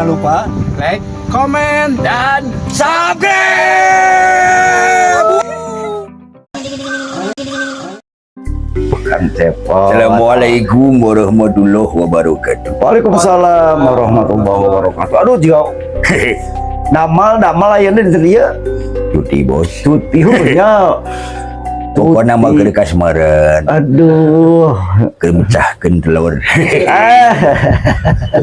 Jangan lupa like, komen, dan subscribe. Bukan cepot. Assalamualaikum warahmatullahi wabarakatuh. Waalaikumsalam warahmatullahi wabarakatuh. Aduh, jika damal damal ayeuna di dieu. Cuti, Bos. Cuti nya. Pokoknya mah keur kasmaran, Aduh. Keur mecahkeun telur. Ah.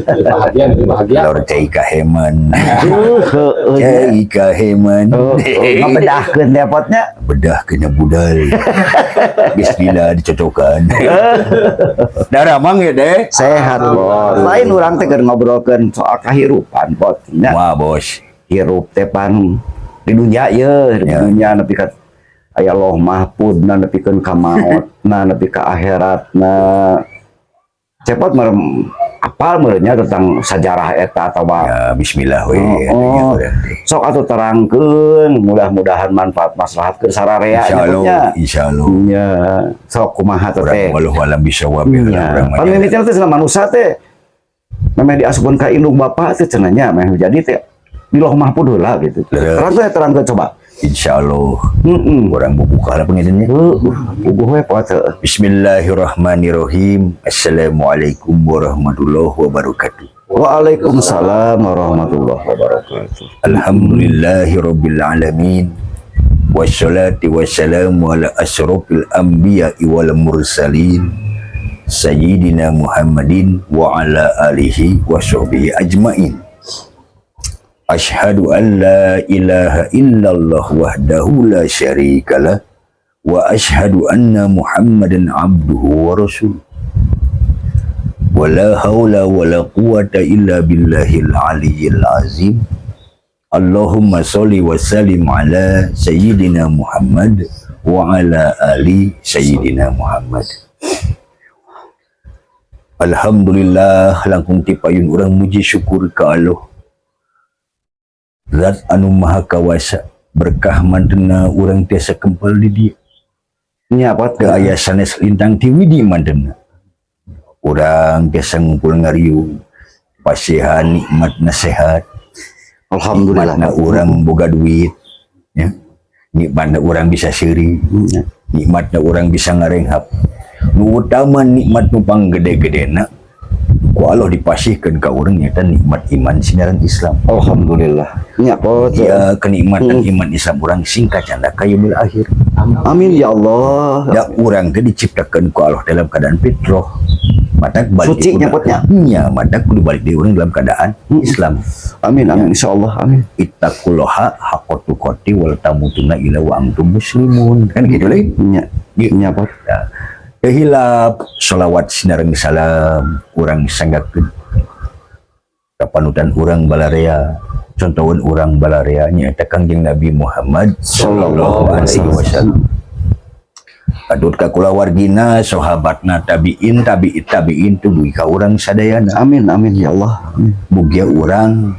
Bahagia, lebih bahagia. Telur cai kaheman. Aduh, heueuh nya. Cai kaheman. Oh, ngabedahkeun cepotnya. Bedah kena budal. Bismillah dicocokan. Darah mang ya deh. Sehat, Bos. Lain urang teh keur ngobrolkeun soal kahirupan, Bos. Nya. Wah, Bos. Hirup teh pan di dunia ye, di dunia nepi ka aya Loh Mahfud na, nepikeun ka maot na, nepi ka akhirat na. Cepot merem apal meureunnya tentang sejarah eta atawa? Ya, bismillah we. Oh. Sok atuh terangkeun, mudah-mudahan manfaat maslahat keur sararea. Insyaallah, insyaallah. Nya, sok kumaha teh teh? Urang wallahu alam bisawab. Nya, Urang mah. Pamimitina teh cenah manusia teh memang diasupkeun ka indung bapa teh cenah nya meh jadi teh di Loh Mahfud heula gitu. Leres. Terang teh, terangkeun coba. Insyaallah. Urang bubuka lah pengintennya. Heuh, puguh we poe teu. Bismillahirrahmanirrahim. Assalamualaikum warahmatullahi wabarakatuh. Waalaikumsalam warahmatullahi wabarakatuh. Alhamdulillahirabbil alamin. Wassalatu wassalamu ala asyrafil anbiya'i wal mursalin. Sayyidina Muhammadin wa ala alihi wa sahbihi ajmain. Ashhadu an la ilaha illallah wahdahu la syarikalah wa ashhadu anna Muhammadan abduhu wa rasuluh. Wala haula wala quwata illa billahil aliyyil azim. Allahumma sholli wa sallim ala sayyidina Muhammad wa ala ali sayyidina Muhammad. Alhamdulillah, langkung ti payun urang muji syukur ka Allah. Zat anu maha kawasa, berkah mantena urang tiasa kempal di dieu. Nya apa? Teu aya sanes lintang ti widi mantena. Urang tiasa ngumpul ngariung, pasihan nikmat nasihat. Alhamdulillah. Nikmatna urang boga duit ya. Nikmatna urang bisa seuri. Nikmatna urang bisa ngarenghap. Nu utama, nikmat nu panggede-gedena ku Allah dipasihkeun ka urang nyata nikmat iman sinaran Islam. Alhamdulillah. Nya apa? Ya, kenikmatan iman Islam urang singkat canda ka yaumil akhir. Amin ya Allah. Da urang teh diciptakeun ku Allah dalam keadaan fitrah. Matak balik Suci nya potnya. Nya, matak kudu balik deui urang dalam keadaan Islam. Amin, amin, insyaallah, amin. Ittaqullaha haqqa tuqatih wala tamutunna illa wa antum muslimun. Kan gitu lain. Nya. Nya apa? Ya. Teu hilap sholawat sinareng salam urang sanggakeun ka panutan urang balarea, contohan urang balarea, nyaeta Kangjeng Nabi Muhammad sallallahu alaihi wasallam. Adut ka kulawargina, sahabatna, tabiin, tabi'it tabiin, tuluy ka urang sadayana. Amin, amin ya Allah. Amin. Mugia urang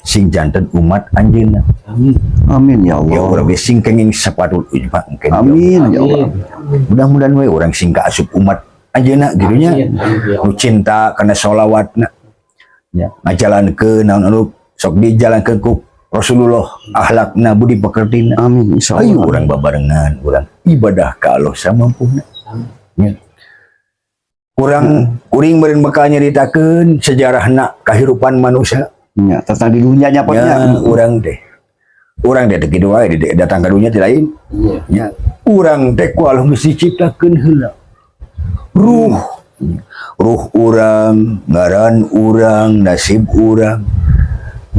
sing janten umat anjeunna. Amin ya Ya Allah. Urang ge sing kenging sapatul ijma engke. Amin ya Allah. Mudah-mudahan we urang sing kaasup umat anjeunna gitu nya. Nu cinta kana sholawatna. Ya, ngajalankeun naon anu sok dijalankeun ku Rasulullah, akhlakna, budi pekertina. Amin insyaallah. Ayo urang babarengan, urang ibadah ka Allah samampuna. Ya. Kurang kuring meureun bakal nyaritakeun sejarahna kahirupan manusia. Nya, tentang di dunia nya potnya. Ya, urang teh. Urang teh teu kitu wae datang ka dunya teh lain. Ya, urang teh ku Allah geus diciptakeun heula. Ruh ruh urang, ngaran urang, nasib urang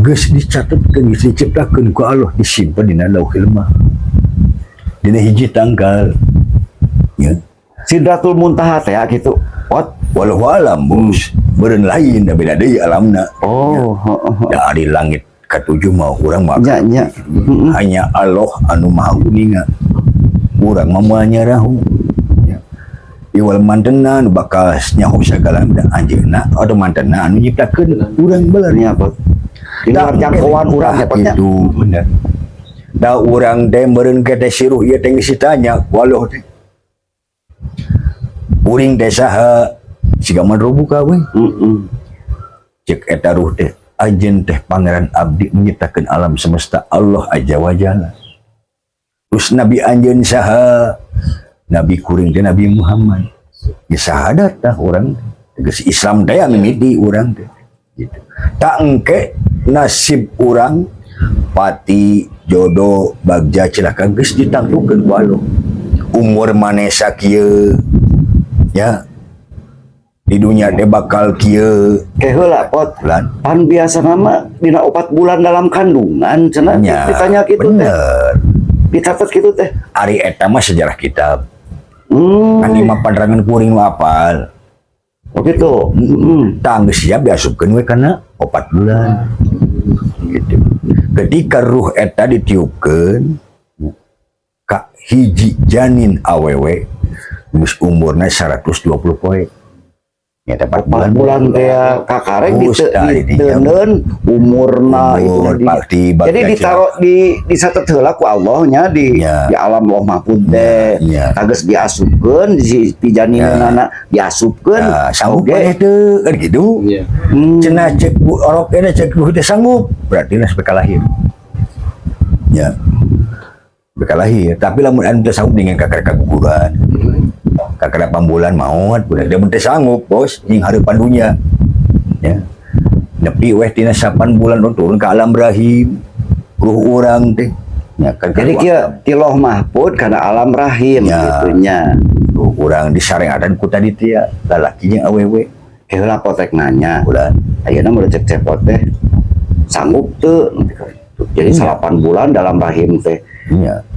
geus dicatetkeun, geus diciptakeun ku Allah, disimpan dina Lauhil Mahfuz. Dina hiji tanggal. Ya. Sidratul Muntaha teh ya, gitu. Pot. Wallahu alam, Bos. Meureun lain da beda deui alamna. Oh, heeh. Dari langit katujuh mah urang mah Nya nya. Hanya Allah anu maha uninga. Urang mah moal nyarahu. Ya. Iwal mantena nu bakal nyaho sagala da anjeunna atau mantena anu nyiptakeun urang beler. Nya pot. Di luar jangkauan urang ya potnya. Itu bener. Da urang teh meureun ke teh siruh ieu teh geus ditanya ku Allah teh. Kuring teh saha? Siga man buka we. Heeh. Cek eta ruh teh. Anjeun teh Pangeran abdi, menciptakan alam semesta, Allah Azza wa Jalla. Terus Nabi anjeun saha? Nabi kuring teh Nabi Muhammad. Ya syahadat tah urang, tegas Islam teh yang mimiti urang teh gitu. Tak engke nasib urang, pati, jodoh, bagja, cilaka geus ditangtukeun ku Allah. Umur maneh sakieu ya, di dunia teh bakal kieu. Ke heula, Pot. Bulan. Pan biasa nama dina 4 bulan dalam kandungan cenah nya ditanya gitu teh. Bener. Dicatat gitu teh. Ari eta mah sejarah kitab. Kan lima panerangan kuring nu apal. Oh gitu. Tah, geus siap diasupkeun we kana 4 bulan gitu. Ketika ruh eta ditiupkeun ka hiji janin awewe geus umurna 120 poe. Ya, 4 4 bulan. Bulan teh kakarek Geus, tah, di dinya. Diteundeun umurna itu Umur, di, pasti jadi bagja. Ditaro di dicatet heula ku Allah nya di di alam Loh Mahfud teh. Geus diasupkeun di di janinna, diasupkeun. Nah, sanggup Oge. maneh teu kan gitu. Cenah cek bu orok ini, cek ruh teh sanggup, berarti lah sampai lahir. Ya. Sampai lahir, tapi lamun anu teu sanggup dengan kakak kaguguran. Kakak 8 bulan maot, budak dia mun teu sanggup, bos, jeung hareupan dunya. Ya. Nepi weh tina 8 bulan turun ke alam rahim. Ruh urang teh. Ya, kan Jadi kieu, ti Loh Mahfud kana alam rahim gitu nya. Ruh urang disareatan ku tadi teh ya, lalaki jeung awewe. Ke heula potek nanya. Bulan. Ayeuna mun cek Cepot teh sanggup teu? Jadi 8 bulan dalam rahim teh.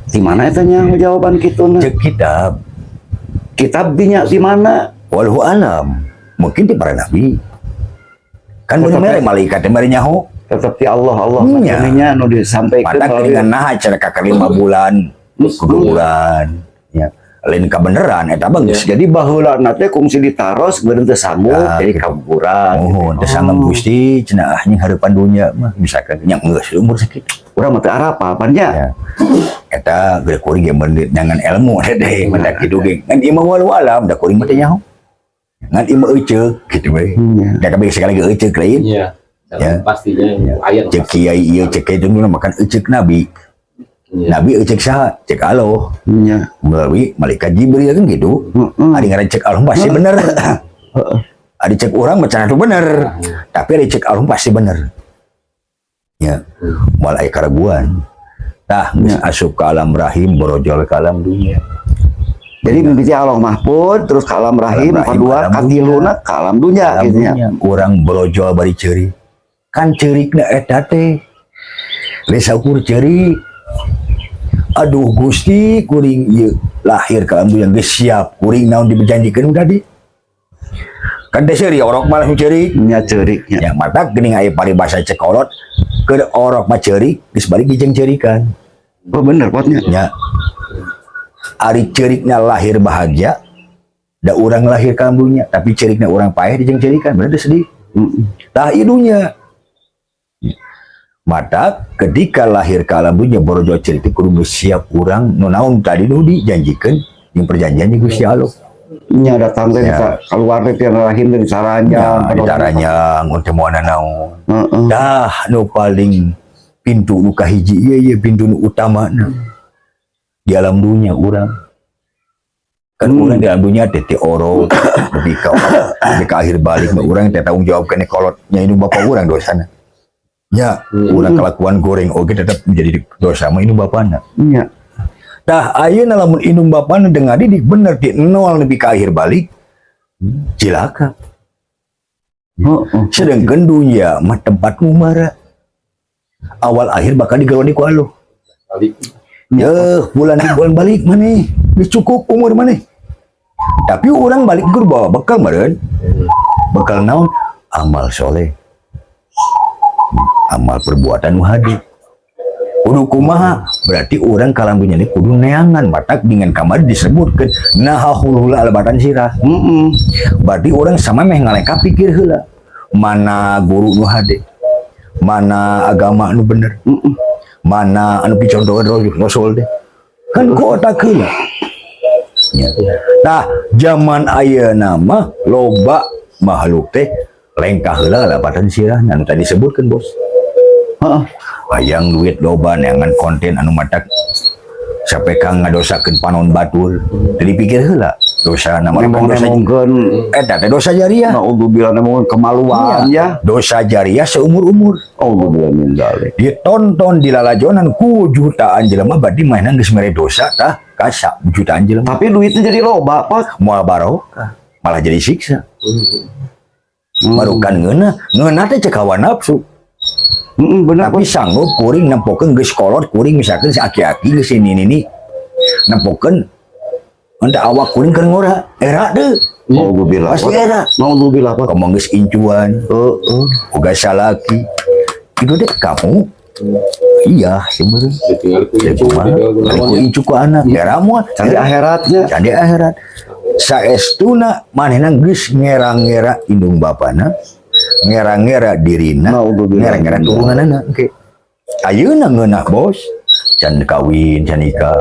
Di mana eta nya jawaban kituna? Cek kitab. Kitab dinya di mana? Wallahu alam. Mungkin di para nabi. Kan Tetep bener malaikat teh bari nyaho. Tetep di Allah Allah nya nu disampaikan Mata melalui- dengan naha cara kakak 5 bulan keguguran. Ya. Lain kebenaran eta mah geus. Jadi baheula teh kungsi ditaros beureun teu sanggup Nah, jadi gitu. kaguguran. Oh, teu sanggup Gusti cenah, ah nying hareupan dunya mah misalkan nya geus umur sakitu. Urang mah teu arapal pan nya. Ya. Eta gede kuring ge mun dengan ilmu teh mah kitu ge. Ngan ieu mah walau alam da kuring mah teu nyaho. Ngan ieu mah euceuk kitu we. Da kabeh sekali ge euceuk lain. Ya. Pastinya ayat. Cek kiai ieu, cek kiai itu makan euceuk nabi. Nabi euceuk saha? Cek Allah. Melalui malaikat Jibril kan gitu. Ari ngaran cek Allah pasti bener. Ari cek urang mah itu bener. Tapi ari cek Allah pasti bener. Ya. Moal aya keraguan. Tah, geus asup ke alam rahim, borojol ke alam dunia. Jadi mimpi Allah Mahfud terus ke alam rahim, Alam rahim, kedua alam katiluna ke alam dunia alam gitu ya. Dunia. Urang borojol bari ceurik. Kan ceurikna eta teh. Lesa ukur ceurik. Aduh Gusti, kuring ieu lahir ke alam dunia geus siap. Kuring naon dijanjikeun udah di. Kan teh seuri orok mah langsung ceurik. Nya ceuriknya. Ya mata geuning aya paribasa cek kolot keur orok mah ceurik geus balik dijeng ceurikan. Oh bener potnya. Ya. Ari ceurikna lahir bahagia, da urang lahir ka alam dunia, tapi ceurikna urang paeh dijeng ceurikan, bener teu sedih. Tah idunya. Mata ketika lahir ke alam dunia borojo ceurik kudu geus siap urang nu naon tadi nu dijanjikeun jeung perjanjian jeung Gusti Allah. Nya datang teh keluar teh tina rahim teh disaranjang. Ya, ditaranyang untuk moal naon. Dah nu paling pintu nu kahiji ieu, ieu pintu nu utama di alam dunia urang. Kan urang di alam dunia teh teh orok lebih ke akhir balik mah urang teh tanggung jawab kene kolotnya ini bapak urang dosana. Ya, urang kelakuan goreng oge tetap menjadi dosa mah ini bapana. Tah, ayeuna lamun indung bapana dengan didik bener di nol lebih ke akhir balik cilaka. Sedangkan dunia mah tempat ngumara. Awal akhir bakal digeroni ku Allah. Balik. Ya, bulan di bulan balik maneh. Geus cukup umur maneh. Tapi orang balik kudu bawa bekal meureun. Bekal naon? Amal soleh. Amal perbuatan nu hade. Kudu kumaha? Berarti orang kalam dunia ini kudu neangan matak dengan kamar disebutkan nah hulu albatan sirah. Berarti orang sama meh ngalengkap pikir heula. Mana guru nu hade? Mana agama nu bener? Mana anu picontohan Rasul teh? Kan ku otak heula. Ya. Nah, zaman ayeuna mah loba makhluk teh Lengkah heula lapatan sirah anu tadi disebutkeun, Bos. Hayang duit loba, neangan konten anu matak sampai kang ngadosakeun panon batur. Teu dipikir heula dosa nama dosa. Nembong-nembongkeun. Eta teh dosa jariah. Naudzubillah, nembongkeun kemaluan ya. Dosa jariah seumur-umur. Auzubillah min dzalik. Ditonton di lalajonan ku jutaan jelema, berarti mainan geus mere dosa tah ka jutaan jelema. Tapi duitnya jadi loba, Pak. Moal barokah, malah jadi siksa. Marukan ngeunah, ngeunah teh cek hawa nafsu. Bener. Tapi sanggup kuring nempokeun geus kolot kuring, misalkan si aki-aki geus ini ini, nempokeun entah awak kuring keur ngora, era deui. Auzubillah. Pasti era. Naudzubillah, Pak. Ngomong geus incuan, Heeh. boga salaki. Itu deh kamu. Iya, sebenarnya. Ditinggal ku Ya incu, kumaha? ditinggal ku Ku naon. incu ku anak, era moal. Cari akhiratnya. Candi akhirat. Saestuna manehna geus ngera-ngera indung bapana, ngera-ngera dirina, Naudzubillah. ngera-ngera turunanana. Oke. Ayeuna ngeunah, Bos. Can kawin, can nikah.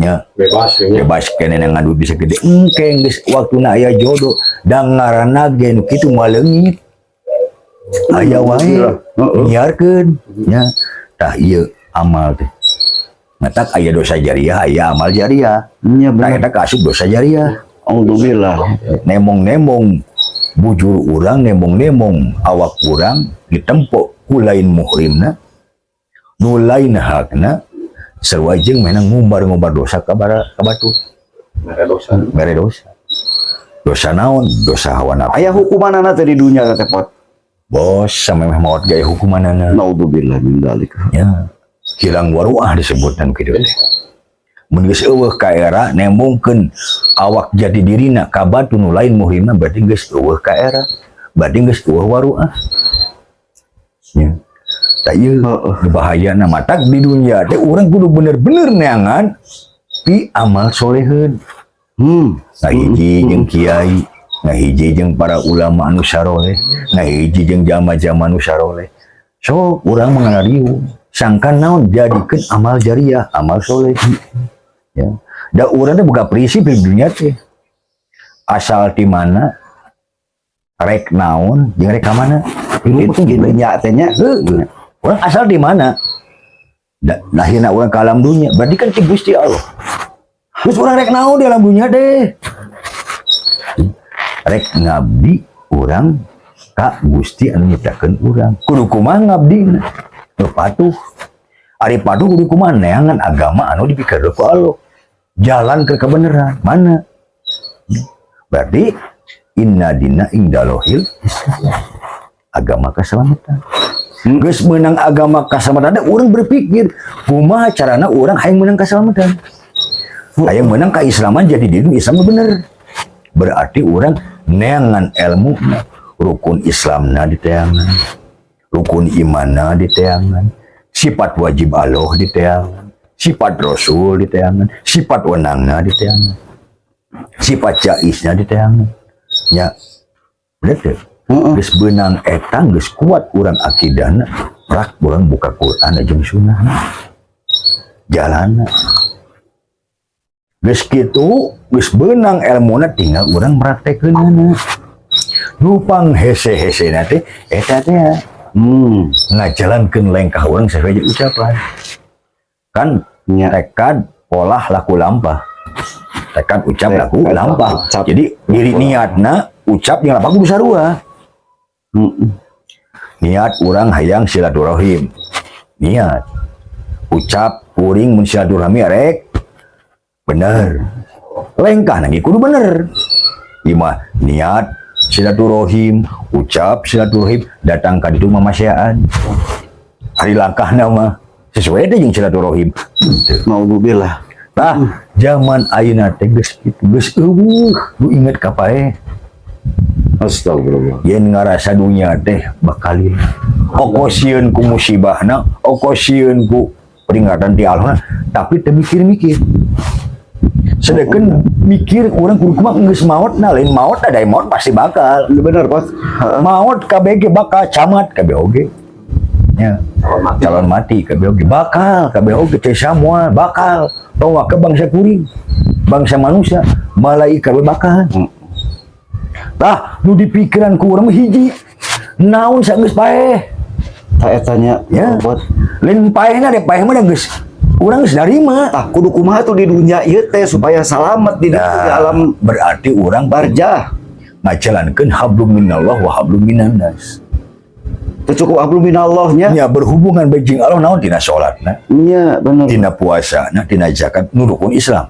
Nya Bebas ya. Bebas kene ngadu bisa gede. Engke geus waktuna aya jodoh, da ngaranna ge nu kitu moal leungit. Aya wae nyiarkeun nya. Tah, ieu amal teh. Matak aya dosa jariah, aya amal jariah. Iya Nah, bener. eta kaasup dosa jariah. Alhamdulillah. Nemong-nemong bujur urang, nemong-nemong awak urang ditempok ku lain muhrimna, nu lain hakna, sarua jeung menang ngumbar-ngumbar dosa ka bara ka batur. Mere dosa. Mere dosa. Dosa naon? Dosa hawa nafsu. Aya hukumanana teh di dunia teh, Pot? Bos, sampai meh maot gaya hukumanana. Naudzubillah min dzalik. Ya, hilang waruah disebutkan kitu teh. Mun geus euweuh ka era nembongkeun awak jati dirina ka batu nu lain muhrimna, berarti geus euweuh ka era, berarti geus euweuh waruah ya. Tah, ieu bahayana. Matak di dunia teh urang kudu bener-bener neangan pi amal soleheun. Ngahiji jeung kiai, ngahiji jeung para ulama anu saroleh, ngahiji jeung jama-jama anu saroleh. So urang mengenal sangkan naon, jadikeun amal jariah, amal soleh ya. Da urang teh boga prinsip di dunia teh, asal di mana, rek naon jeung rek ka mana. Itu di dunia teh nya. Heueuh. Urang asal di mana? Da, lahirna urang ke alam dunia, berarti kan ti Gusti Allah. Terus urang rek naon di alam dunia deh? Rek ngabdi urang ka Gusti anu nyiptakeun urang. Kudu kumaha ngabdina? Nu patuh. Ari patuh kudu kumaha? Neangan agama anu dipikeun ku Allah. Jalan ke kebenaran mana? Berarti inna dina indalohil Islam. Agama keselamatan. Geus menang agama keselamatan, urang berpikir kumaha carana urang hayang menang keselamatan. Hayang menang keislaman, jadi diri Islam bener. Berarti urang neangan ilmu, rukun Islamna diteangan, rukun imanna diteangan, sifat wajib Allah diteangan, sifat Rasul diteangan, sifat wenangna diteangan, sifat jaisnya diteangan. Ya, bener teu? Heeh. Geus beunang eta, geus kuat urang akidahna, prak urang buka Quran jeung sunnah. Jalanna. Geus kitu, geus beunang elmuna, tinggal urang praktekeunana. Nu pang hese-hesena teh eta teh ngajalankeun lengkah urang sesuai jeung ucapan. Kan tekad, polah, laku, lampah. Tekad, ucap, laku, Tekad, lampah. Ucap. Jadi diri niatna, ucap jeung lampah kudu sarua. Niat urang hayang silaturahim. Niat. Ucap kuring mun silaturahmi rek bener. Lengkah lagi kudu bener. Imah niat silaturahim, ucap silaturahim, datang ka ditu mamasyaan. Ari langkahna mah sesuai teh jeung silaturahim. Gitu. Naudzubillah. Tah, zaman ayeuna teh geus kitu, geus euweuh nu inget ka paeh. Astagfirullah. Yen ngarasa dunia teh bakalin. Oko sieun ku musibahna, oko sieun ku peringatan ti Allah, tapi teu mikir-mikir. Sedangkan mikir urang kudu kumaha geus maot na, lain maot ada maot pasti bakal. Bener, Pak. Heeh. Maot KBG bakal, camat KB oge. Ya. Calon mati. Calon mati KB oge bakal, KB oge teh semua bakal. Tong ke bangsa kuring, bangsa manusia, malaikat we bakal. Tah, nu dipikiran ku urang mah hiji. Naon sanggeus paeh? Tah eta nya. Ya. Pot. Lain paehna deh, paeh mah da geus urang geus narima. Tah kudu kumaha tuh di dunia ieu teh supaya salamet di alam Berarti urang barjah. Ngajalankeun hablum minallah wa hablum minannas. Teu cukup hablum minallah nya. Nya, berhubungan baik jeung Allah naon? Tina salatna, Nya, bener. Tina puasana, tina zakat, nu rukun Islam.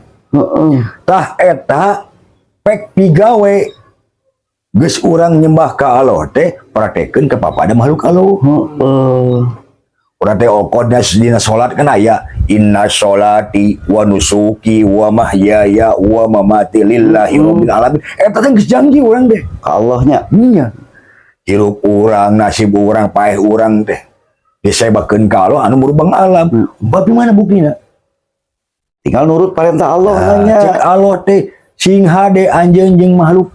Tah eta pek pigawe geus urang nyembah ka Allah teh, praktekeun ka papada makhluk Allah. Urang teh okodna dina salat kan aya inna sholati wa nusuki wa mahyaya wa mamati lillahi rabbil alamin. Eta teh geus janji urang teh. Ka Allah nya. Nya. Hirup urang, nasib urang, paeh urang teh disebakeun ka Allah anu murubang alam. Tapi mana buktina? Tinggal nurut perintah Allah Nah, nya. cek Allah teh sing hade anjeun jeung makhluk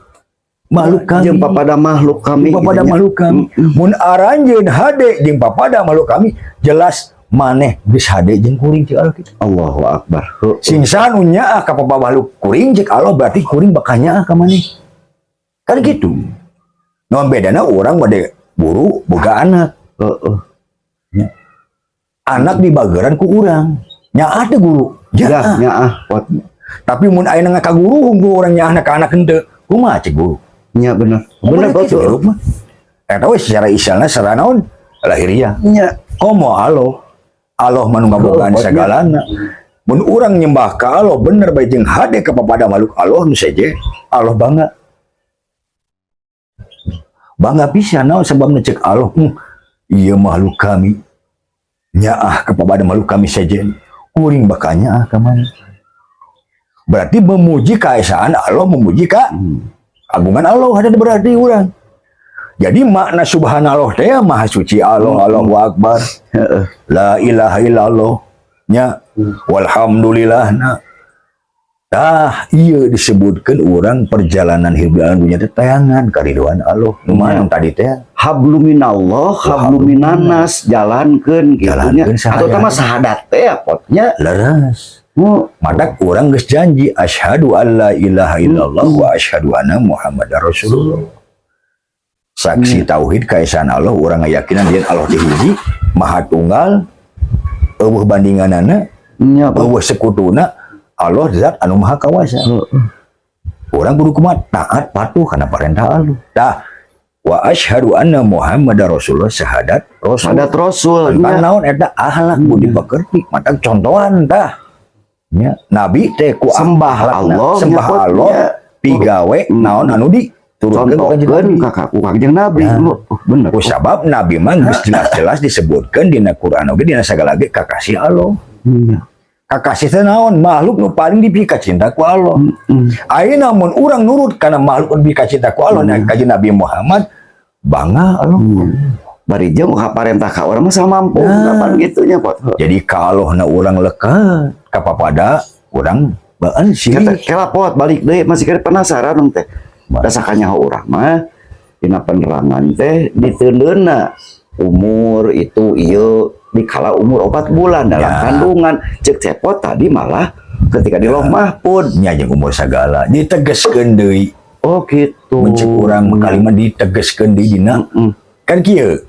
makhluk kami. Jeung papada makhluk kami. Jeung papada gitu nya. Makhluk kami. Mun aranjeun hade jeung papada makhluk kami, jelas maneh geus hade jeung kuring, cek Allah kitu. Allahu akbar. Heuh. Sing saha nu nyaah ka papada makhluk kuring, cek Allah berarti kuring bakal nyaah ka maneh. Kan gitu. Naon bedana urang bade buru boga anak. Anak dibageran ku urang. Nyaah teh guru? Ya, Nyaah. nyaah pot. Tapi mun ayeuna ka guru hungkul urang nyaahna ka anak henteu. Kumaha cek guru? Nya, bener. Bener Bener betul. hirup mah. Eta we secara istilahna secara naon? Lahiriah. Nya. Komo Allah. Allah mah nu ngabogaan Oh, sagalana. Mun urang nyembah ka Allah bener bae jeung hade ka papada makhluk Allah nu seje, Allah bangga. Bangga pisan, naon sebabna? Cek Allah, ieu makhluk kami nyaah kepada makhluk kami sejen, kuring bakal nyaah ka mana. Berarti memuji keesaan Allah, memuji ka agungan Allah ada berarti urang. Jadi makna subhanallah teh maha suci Allah, Allahu akbar. La ilaha illallah nya, walhamdulillah. Nah, tah iya disebutkan orang perjalanan hidup di alam dunia teh tayangan karidoan Allah. Nu mana tadi teh? Hablum minallah, hablum minannas, jalankeun gitu nya. Jalankeun Atau mah sehari-hari. Sahadat teh ya potnya. Leres. Oh, Matak urang geus janji asyhadu alla ilaha illallah wa asyhadu anna muhammadar rasulullah. Saksi tauhid keesaan Allah, urang ngayakinan dia Allah teh hiji, maha tunggal, euweuh bandinganana, nya Pak. Euweuh sekutuna, Allah zat anu maha kawasa. Urang kudu kumaha? Taat patuh kana perintah Allah. Tah wa asyhadu anna muhammadar rasulullah, syahadat rasul. Sahadat rasul Tentang nya. Naon eta? Akhlak budi pekerti. Mata contohan tah. Nya, nabi teh ku Sembah akhlakna, Allah, sembah nya, Pot, Allah, nya. pigawe naon anu diturunkeun ku Kanjeng Contohkeun Nabi. ka ku Kanjeng Nabi. Nah. Oh, bener. Ku sabab nabi mah geus jelas-jelas disebutkeun dina Quran oge dina sagala ge kakasih Allah. Nya. Kakasih teh naon? Makhluk nu paling dipikacinta ku Allah. Ayeuna mun urang nurut kana makhluk nu dipikacinta ku Allah, nah Kanjeng Nabi Muhammad, bangga Allah. Bari jeung ka parentah ka urang mah mampu Nah. kapan gitu nya pot. Jadi kalau na urang lekat kapapada urang baan Kata silih. kela pot, balik deui, masih kena penasaran dong teh. Dasar nyaho urang mah dina penerangan teh diteundeunna umur itu ieu dikala umur 4 bulan dalam kandungan, cek cepot tadi malah ketika di Loh Mahfud. Nya, jeung umur sagala ditegeskeun deui. Oh gitu. Mun cek urang kalimat ditegeskeun deui dina kan kieu.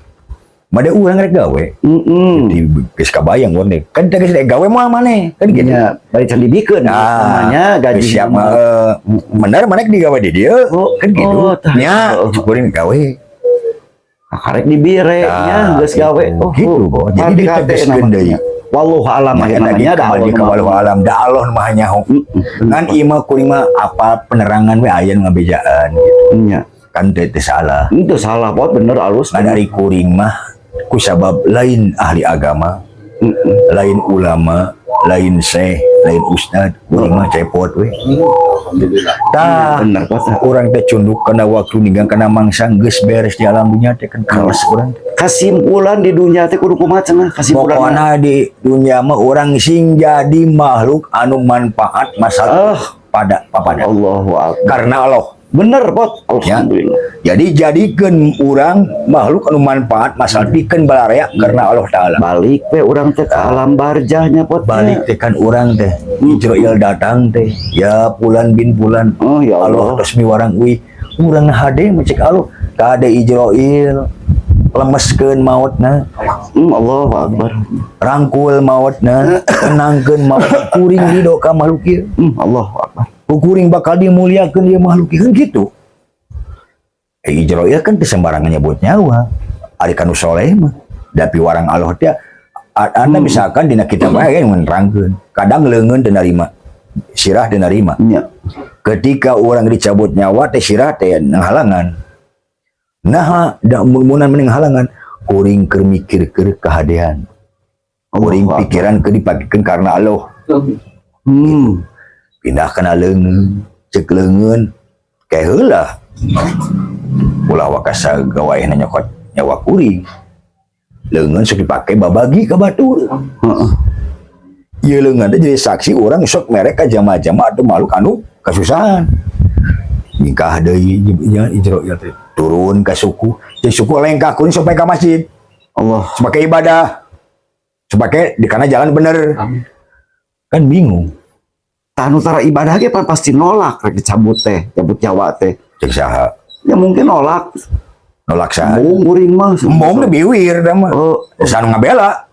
Made urang rek gawe. Di geus kabayang urang teh. Kan tegas rek gawe moal maneh kan gitu. Nya, bari can dibikeun Nah, namanya gaji. Siap mah bener maneh digawe di dieu Oh, kan gitu. oh, tah. Nya, Oh. cukurin gawe. Karek dibire nya Nah, geus gawe. gitu. Oh, Gitu, oh, jadi hati-hati ditegaskeun namanya. deui. Wallahu alam Nah, namanya lagi da kembali Allah ke mah. wallahu alam, da Allah nu maha nyaho. Ngan ieu mah kuring mah apa penerangan we aya nu ngabejaan gitu. Nya. Kan teh teu salah. Itu salah pot, bener alus. Ngan ari kuring mah ku sabab lain ahli agama, lain ulama, lain syekh, lain ustad, kuring mah cepot we. Alhamdulillah. Tah, Bener pot. Urang teh cunduk kana waktu, ninggang kana mangsa, geus beres di alam dunia teh kan kelas urang teh. Kesimpulan di dunia teh kudu kumaha cenah kesimpulan? Pokoknya di dunia mah urang sing jadi makhluk anu manfaat masalah pada papada. Allahu akbar. Karena Allah. Bener pot. Alhamdulillah. Jadi jadikan urang makhluk anu manfaat masalah pikeun balarea karena Allah Taala. Balik we urang teh ke alam barjahnya pot. Balik teh kan urang teh Ijroil datang teh ya pulan bin pulan. Oh ya Allah Allah. resmi warang uwi urang hade mencek Allah kade Ijroil. Lemeskeun mautna. Allahu Akbar. Rangkul mautna, tenangkeun maut. Kuring ridho ka makhluk ieu. Allahu Akbar. Ku kuring bakal dimuliakeun ieu makhluk ieu, kan gitu. Eh, Ijroil kan teu sembarangan nyebut nyawa. Ari kanu soleh mah da piwarang Allah teh. Anda misalkan dina kitab bae kan menerangkeun. Kadang leungeun teu narima. Sirah teu narima. Ketika orang dicabut nyawa teh, sirah teh halangan. Nah, da munan mending halangan, kuring keur mikir keur kahadean. Kuring Allahu Akbar. pikiran keur dipakekeun karena Allah. Pindah kana leungeun, cek leungeun kayak heula. Ulah wakasa gawaehna nyokot nyawa kuring. Leungeun sok dipake babagi ka batur. Ieu leungeun teh jadi saksi orang sok mere ka jama-jama atau makhluk anu kasusahan. Nikah deui nya Ijroil teh turun ka suku. Jadi suku lengkah kuring sampai ka masjid. Allah. Sebagai ibadah. Sebagai di kana jalan bener. Amin. Kan bingung. Tah, nu tara ibadah ge pan pasti nolak rek dicabut teh, cabut nyawa teh. Cek saha? Ya mungkin nolak. Nolak saha? Embung kuring mah. Embung teh biwir da mah. Oh, Sanu ngabela.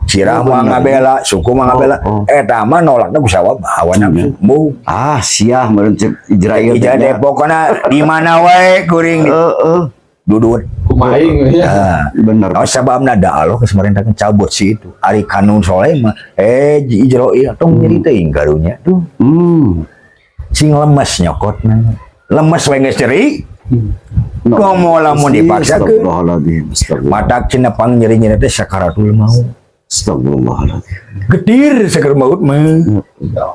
Sirah Oh, mah bener. ngabela, suku mah ngabela. Oh. Eta mah nolakna ku sawab hawa nafsu. Embung. Ah, siah meureun cek Ijrail teh Ijra nya. teh pokona di mana wae kuring dudut. Kumaha aing ya. Nah, Bener. oh, sababna da Allah geus merintahkeun cabut si itu. Ari kanun soleh mah eh Ijroil tong nyeri teuing karunya tuh. Sing lemes nyokotna. Lemes we geus nyeri. No. Komo lamun dipaksakeun. Astagfirullahaladzim. Astagfirullah. Matak cenah pang nyeri-nyeri teh sakaratul maut. Astagfirullahaladzim. Getir sakaratul maut mah.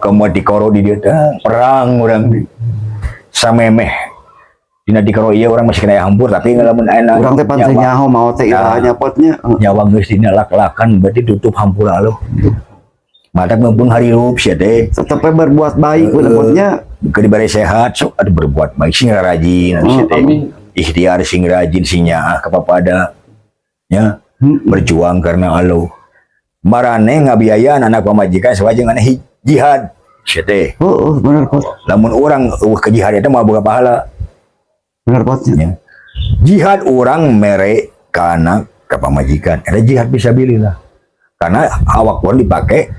Komo dikoro di dieu teh perang urang teh. Samemeh dina dikoro ieu urang masih kena hampur, tapi lamun aya Urang teh pan teu nyaho maot teh iraha nya, Pot, nya. Nyawa geus dina lak-lakan berarti tutup hampura Allah. Matak mumpung harirup sia teh. Tetep we berbuat baik bener, Pot, nya. Keur dibere sehat sok atuh berbuat baik sing rajin atuh sia teh. Amin. Ikhtiar sing rajin, sing nyaah kepada nya, berjuang karena Allah. Marane ngabiayaan anak pamajikan sewajeng aneh jihad sia teh. Oh, bener, Pot. Lamun urang euweuh ke jihad eta mah boga pahala. Bener, Pot, nya. Ya. Jihad orang mere kana ka pamajikan eta jihad fisabilillah. Karena awak urang dipake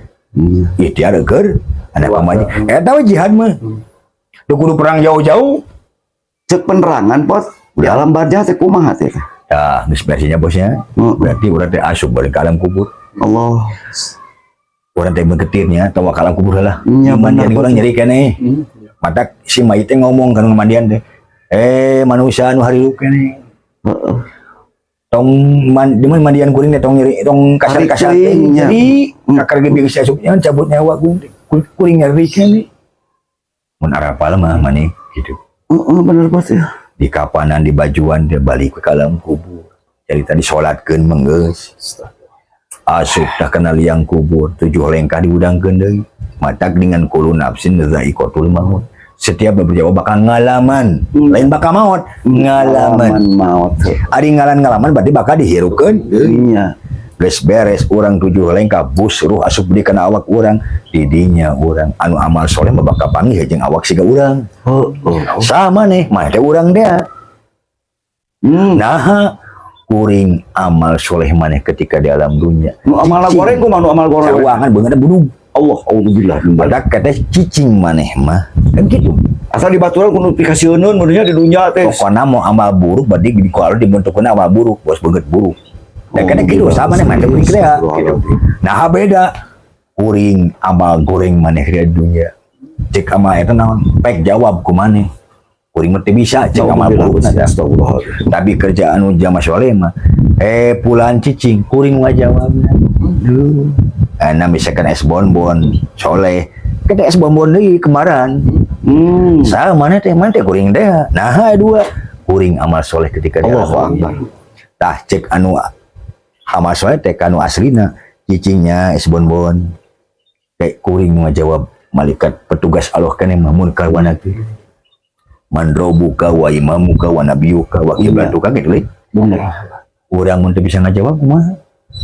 ikhtiar keur anak pamajikan. Eta we jihad mah. Teu kudu perang jauh-jauh. Cek penerangan, Pot. Di alam barzah teh kumaha teh? Ya, geus versinya bosnya. Berarti urang teh asup balik ke alam kubur. Allah. Urang teh mengketirnya atau ke alam kubur lah. Nya, mandian bener, urang Bos. nyeri keneh. Matak si mayit teh ngomong kan mandian teh. Eh, manusia anu harirup keneh. Tong man, di mana mandian kuring teh tong nyeri, tong kasar-kasar teh Tarik nya. nyeri. Kakar ge bisa asupnya cabut nyawa kuring teh. Kuring nyeri keneh. Mun arapal mah maneh gitu. Heeh, bener, Pot ya. Di kapanan, di bajuan dia balik ke alam kubur. Jadi tadi sholatkeun menggeus. Asup tah kana liang kubur, tujuh lengkah diudangkeun deui. Matak dengan kullu nafsin dzaiqatul maut. Setiap berjawab bakal ngalaman, lain bakal maut, ngalaman. Maut. Ari ngalan-ngalaman berarti bakal dihirupkeun. Iya. Geus beres urang tujuh lengkah, bus ruh asup di kana awak urang, didinya urang anu amal soleh mah bakal panggih jeung awak siga urang. Sama nih, mah teh urang dia. Nah, kuring amal soleh maneh ketika di alam dunia. Nu amal goreng kumaha, nu amal goreng? Sawangan beungeutna budug. Allah, auzubillah min dzalik. Badak kata cicing maneh mah. Kan gitu. Asal di baturan kudu pikasieun mun di dunia teh. Pokoknya mau amal buruk berarti di kalau dibentuknya amal buruk, bos beungeut buruk. Nah, kan gitu sama nih macam kuring teh gitu. Nah, beda. Kuring amal goreng maneh di dunia. Cek amal eta naon? Pek jawab ku maneh. Kuring mah teu bisa cek amal buruk na. Astagfirullahaladzim. Tapi kerjaan nu jama soleh mah eh pulan cicing kuring mah jawabna. Duh. Nah, misalkan es bonbon soleh, kita es bonbon deui kemarin. Sama mana teh, mana teh kuring teh. Nah, dua kuring amal soleh ketika di Allahu alam dunia. Akbar. Tah, cek anu amal soleh teh kanu aslina cicingnya es bonbon. Kayak kuring nu ngajawab malaikat petugas Allah kan yang munkar wa nakir. Man rabbuka wa imamuka wa nabiyuka wa qiblatuka gitu we. Bener. Urang mun teu bisa ngajawab kumaha?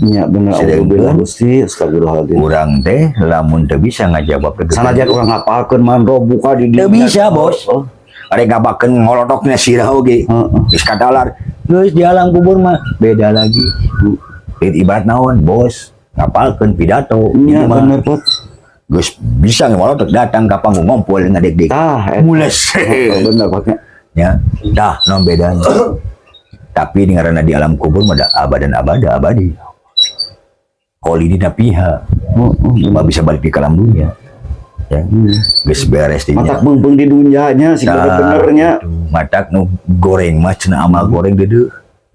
Iya bener. Sedangkan- Auzubillah Gusti, astagfirullahaladzim. Urang teh lamun teu bisa ngajawab teu Sanajan urang ngapalkeun man rabbuka di Teu bisa, Bos. Oh. Arek ngabakeun ngolotokna sirah oge. Geus katalar. Geus di alam kubur mah beda lagi. Jadi ibarat naon, bos, ngapalkeun pidato. Nya Ieu mah bener, Pot. geus bisa ngolotok datang ka panggung ngompol ngadeg-deg. Tah, eta. Mules. Bener, Potnya. Ya, dah non bedanya. Tapi ini karena di alam kubur mah da abadan abada abadi. Kholidina fiha. Mah bisa balik ke alam dunia. Ya. Geus beres dinya. Matak beungpeung di dunyanya sih Tah, bener-benernya. gitu. Matak nu goreng mah cenah amal goreng deudeuh.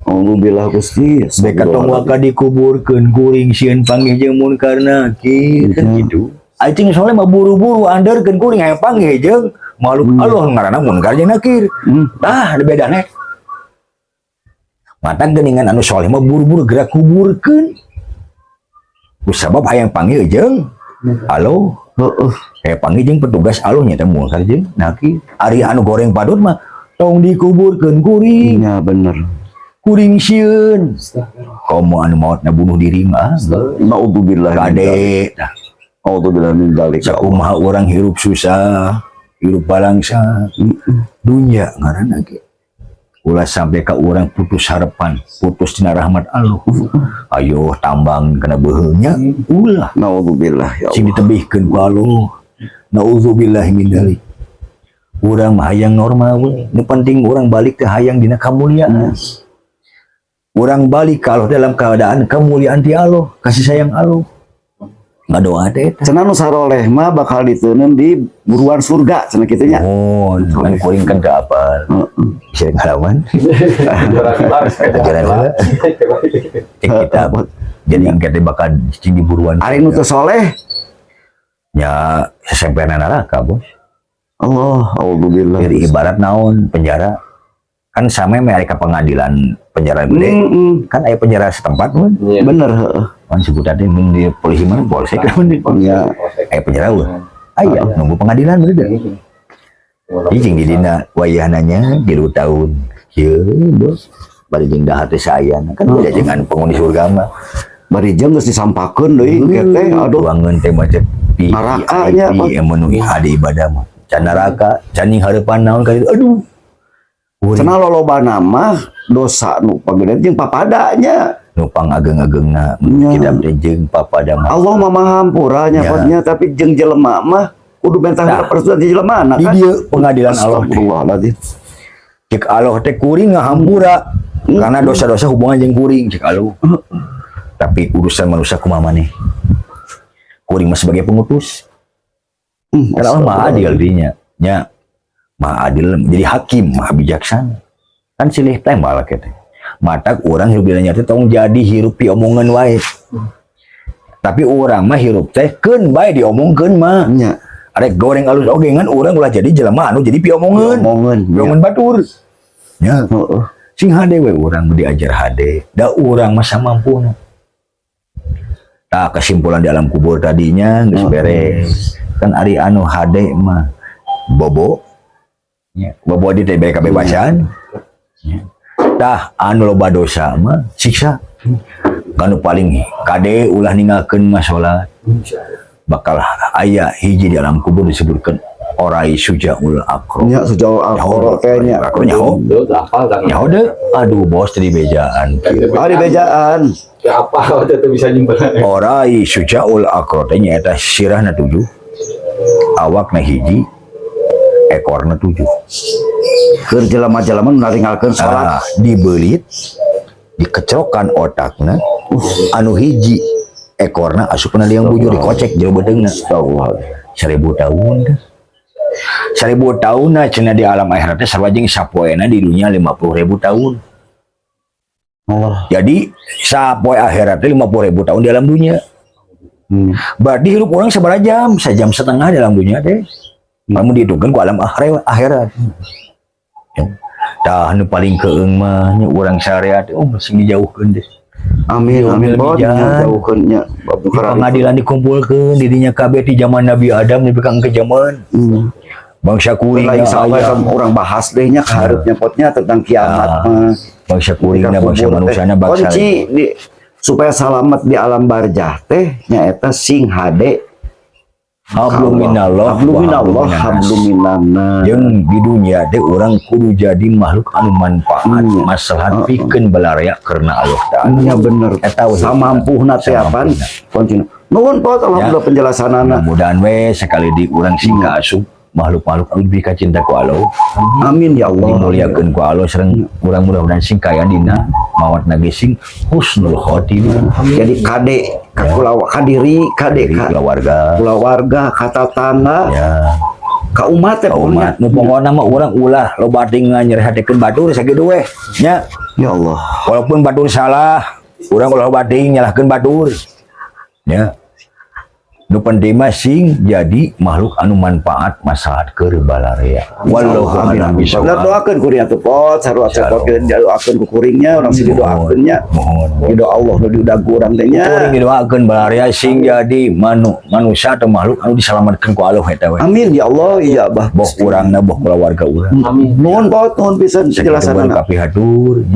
Alhamdulillah Gusti. Beka tong waka dikuburkeun kuring sieun panggih jeung munkar nakir kan gitu. Acing soalnya mah buru-buru anderkeun kuring hayang panggih jeung makhluk Allah ngaranna munkar jeung nakir. Tah, ada bedana. Matak geuningan anu soleh mah buru-buru gerak kuburkeun. Ku sabab hayang panggih jeung Allah. Kayak panggih jeung petugas Allah nya teh munkar jeung nakir. Ari anu goreng padut mah tong dikuburkeun kuring. Nya bener. Kuring sieun. Komo anu maot na bunuh diri mah. Naudzubillah. Kade tah. Naudzubillah min dzalik. Sakumaha orang hirup susah, hirup balangsa, dunia ngaranna ge. Ulah sampai ka orang putus harapan, putus tina rahmat Allah. Ayo tambang kena beuheungnya, ulah Naudzubillah ya sing Allah. ditebihkeun ku Allah. Nauzubillah min dzalik. Urang mah hayang normal we. Nu penting urang balik ke hayang dina kamuliaan. Urang balik kalau dalam keadaan kemuliaan ti Allah, kasih sayang Allah. Ngadoa teh eta. Cenah nu saroleh mah bakal diteunkeun di buruan surga cenah kitu nya. Oh, kan kuring kan teu apal. Bisa ngalaman. Ajaran heula. Cek kitab. Jadi engke teh bakal cing di buruan. Ari nu teu soleh, Ya sesempena neraka, Bos. Allah, auzubillah. Jadi ibarat naon penjara kan sama mereka pengadilan penjara gede kan aya penjara setempat mun. Iya. Bener heeh. Kan sebutannya mun di polisi mana polsek lah mun di Ya. aya penjara we. Aya nunggu pengadilan bener. Jadi jeung di dina wayahna nya 3 tahun. Kieu bos. Bari jeung dahar teh sayana kan beda jeung anu penghuni surga mah. Bari jeung geus disampakeun deui engke teh aduh. Ruangan teh macet pi Neraka nya, IP yang menuhi hade ibadah mah. Can neraka, can hareupan naon kali aduh. Kuring Cenah lolobana mah dosa nu pagede jeung papadanya. Nu pangageng-agengna Nya. kitab teh jeung papada mah. Allah mah maha hampura nya Ya. potnya, tapi jeung jelema mah kudu mentah Nah. persetujuan ti jelema na Di kan. dieu pengadilan Allah teh. Astagfirullahaladzim. Cek Allah teh kuring ngahampura karena dosa-dosa hubungan jeung kuring cek Allah. Tapi urusan manusia kumaha maneh? Kuring mah sebagai pengutus. Karena Allah maha adil dinya. Nya maha adil jadi hakim, maha bijaksana. Kan silih teh malah teh. Matak orang hirup di dunia teh tong jadi hirup diomongan wae. Tapi orang mah hirup teh keun bae diomongkeun mah. Nya. Arek goreng alus oge ngan urang ulah jadi jelema anu jadi piomongeun. Piomongeun, nya. Piomongeun batur. Ya. Heeh. Sing hade we urang diajar hade. Da urang mah samampuna. Nah, kesimpulan di alam kubur tadinya geus beres. Kan ari anu hade mah bobo. Ya, bobo di teh bere kebebasan. Ya. Tah anu loba dosa mah siksa. Kanu paling kade ulah ninggalkeun mah salat. Bakal aya hiji di alam kubur disebutkan orai sujaul aqro. Nya sejauh aqro kayaknya. Aqro nyaho. Betul, hafal kan. Nyaho deh. Aduh bos tadi bejaan. Ah, di bejaan. Ya apa waktu itu bisa nyimpen. Orai sujaul aqro teh nyaeta sirahna 7. Awakna hiji, ekorna 7. Keur jelema-jelema nu naringgalkeun salat. Nah, dibelit, dikecrokan otakna, anu hiji ekorna asupna liang bujur dikocek jero beuteungna. Astagfirullah. 1000 tahun dah. 1000 tahun nah cenah di alam akhirat teh sarua jeung sapoena di dunia 50.000 tahun. Allah. Jadi sapoe akhirat teh 50.000 tahun di alam dunia. Berarti hidup orang sabaraha jam? Sejam setengah dalam dunia teh. Kamu dihitungkan ku alam akhirat. Akhirat. Ya. Tah nu paling keung mah nya urang syariat oh sing dijauhkeun deh. Amin amin Ambil bod mijan. nya jauhkeun nya bab Di pengadilan dikumpulkeun di dinya kabeh di zaman Nabi Adam nepi ka ke zaman bangsa kuring Lain sampai aya. orang bahas deh nya kahareupnya potnya tentang kiamat Ah, mah. Bangsa kuringna bangsa Kubur teh. manusiana bangsa Kunci di supaya selamat di alam barjah teh nyaeta sing hade Hablum minallah. Hablum wa minallah, hablum hablum minannas. Jeung di dunia teh urang kudu jadi makhluk anu manfaat, maslahat pikeun balarea karena Allah Ta'ala. Iya, bener. Eta we. Samampuhna teh apaan? Samampuna. Kontinu. Nuhun, Pot, alhamdulillah penjelasanana. Mudah-mudahan we sekali di urang sing asup makhluk-makhluk anu diberi cinta ku Allah, Amin ya Allah. Dimuliakeun ku Allah, sareng urang mudah-mudahan sing kaya dina maot na ge sing husnul khotimah. Jadi kade ka kulawa ka diri, kade Dari ka keluarga. Kulawarga, ka tatangga, ka umat teh ka umat. pokoknya. Nu pokona mah urang ulah loba teuing nyerihatekeun batur sakitu we nya. Ya Allah. Walaupun batur salah, urang ulah loba teuing nyalahkeun batur ya. Nu penting mah sing jadi makhluk anu manfaat, maslahat keur balarea. Wallahu Amin, a'lam amin. bishawab. Lah, doakeun kuring atuh, Pot, sarua cepot doakeun ku kuringnya, urang sing didoakeun nya. Mohon. Di doa Allah nu diudag urang teh nya. Kuring didoakeun balarea sing jadi manusia atau makhluk anu diselamatkeun ku Allah eta we. Amin ya Allah, iya Bah. Boh urangna, boh keluarga urang. Amin. Nuhun, Pot, nuhun pisan Sakitu penjelasanana. kapihatur,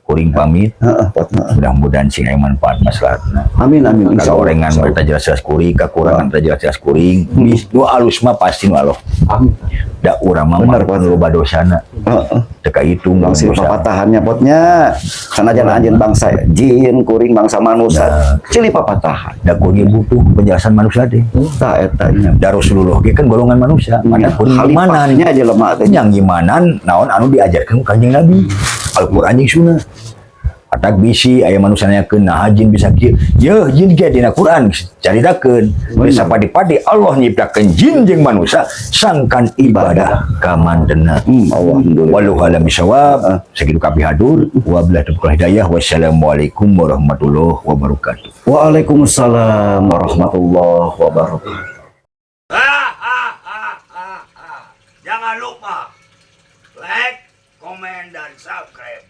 kuring pamit. Heeh, Pot. Heeh. Mudah-mudahan sing aya manfaat maslahatna. Amin, amin, insyaallah. Kagorengan mah eta jelas-jelas kuring, kakurangan eta jelas-jelas kuring. Nu alus mah pasti nu Allah. Amin. Da urang mah Bener, makhluk anu loba dosana. Teu kahitung Langsung dosa. papatahannya, Potnya. Sanajan anjeun bangsa jin, kuring bangsa manusia. Cili papatahan. Da kuring butuh penjelasan manusia teh. Tah eta nya. Da Rasulullah ge kan golongan manusia, mana kuring imanan. Khalifahnya jelema teh. Yang imanan naon anu diajarkeun ku Kanjeng Nabi. Al-Qur'an jeung Sunnah. Atak bisi aya manusia nanyakeun, "Nah, jin bisa kieu?" Yeuh, jin ge dina Quran caritakeun. Bisa padi-padi Allah nyiptakeun jin jeung manusia sangkan ibadah ka mantena. Alhamdulillah. Wallahu a'lam bishawab. Sakitu kapihatur. Wabillahi taufiq wal hidayah. Wassalamualaikum warahmatullahi wabarakatuh. Waalaikumsalam warahmatullahi wabarakatuh. Jangan lupa like, komen, dan subscribe.